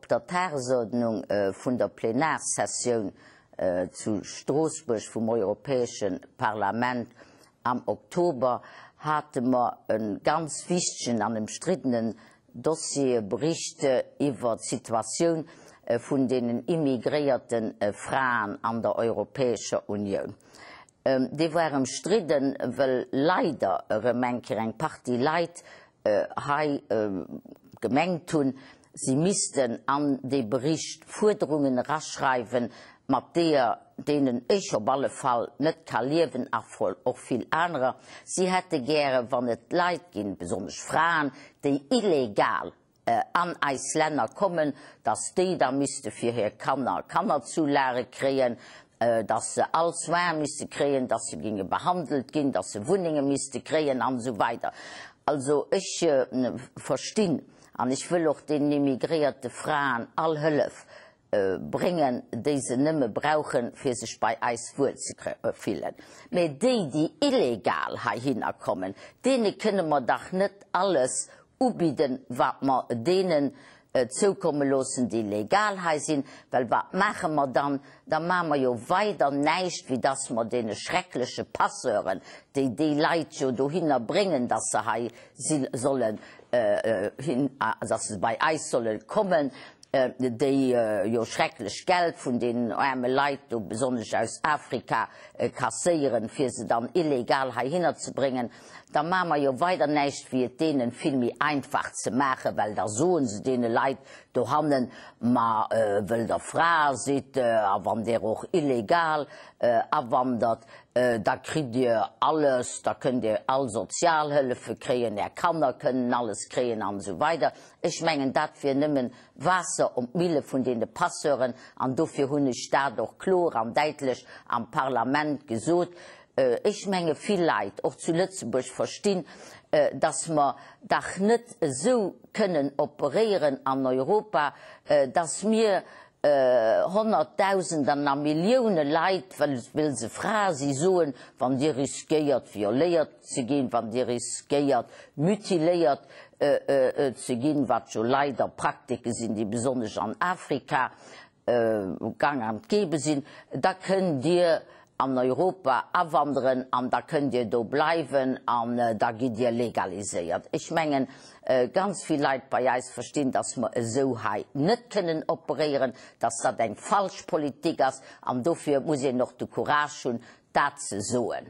Op der Tagesordnung vun der Plenarsessioun zu Stroossbuerg vum Europäesche Parlament am Oktober hate mer e ganz wichtegen an ëmstriddenen Dossier, e Bericht iwwer d'Situatioun vun deenen immigréierte Fraen an der Europäescher Unioun. Dee war ëmstridden, wëll leider erëm eng Kéier eng Partie Leit hei gemengt hunn, si missten an dee Bericht Fuerderungen eraschreiwen, mat deeër, deenen ech op alle Fall net ka liewen a och vill anerer. Si hätte gäre wann et Leit ginn, besonnesch Fraen, déi illegal an eis Länner kommen, dass déi da misste fir hir Kanner Kannerzulage kréien, dass se all Soins misste kréien, dass se géinge behandelt ginn, dass se Wunnenge misste kréien an esou weider. Also ech verstinn an ech wëll och deenen immigréierte Fraen all Hëllef bréngen, déi se nëmme brauchen, fir sech bei eis wuel ze fillen. Mä déi, déi illegal heihinner kommen, deene kënne mer dach net alles ubidden, wat mer deenen zoukomme loossen, déi legal hei sinn. Well wat maache mer dann? Da maache mer jo weider näischt, wéi dass mer deene schreckleche Passeuren, déi déi Leit jo dohinner bréngen, dass se hei si sollen, dass se bei eis solle kommen, déi jo schrecklech Geld vun deenen aarme Leit do, besonnesch aus Afrika, kasséieren, fir se dann illegal heihinner ze bréngen, da maache mer jo weider näischt, wéi et deenen vill méi einfach ze maachen, well da soe se deene Leit dohannen, Ma wëll Der Fra sidd a wann Der och illegal awandert, da kritt Dir alles, da kënnt Dir all Sozialhëllefe kréien, Är Kanner kënnen alles kréien an esou weider. Ech mengen, dat wier nëmmen Waasser op d'Mille vun deene Passeuren, an dofir hunn ech dat och kloer an däitlech am Parlament gesot. Ech menge vill Leit, och zu Lëtzebuerg, verstinn, datt mer dach net esou kënnen operéieren an Europa, datt mir Honnertdausenden a Millioune Leit, well se Frae si, soen, wann Dir riskéiert violéiert ze ginn, wann Dir riskéiert mutiléiert ze ginn, wat jo leider Praktike sinn, déi besonnesch an Afrika gang an gäbe sinn, da kënnt Dir an Europa awanderen an da kënnt Dir do bleiwen an da gitt Dir legaliséiert. Ech mengen, ganz vill Leit bei eis verstinn, dass mer esou hei net kënnen operéieren, dass dat eng falsch Politik ass an dofir muss een och de Courage hunn, dat ze soen.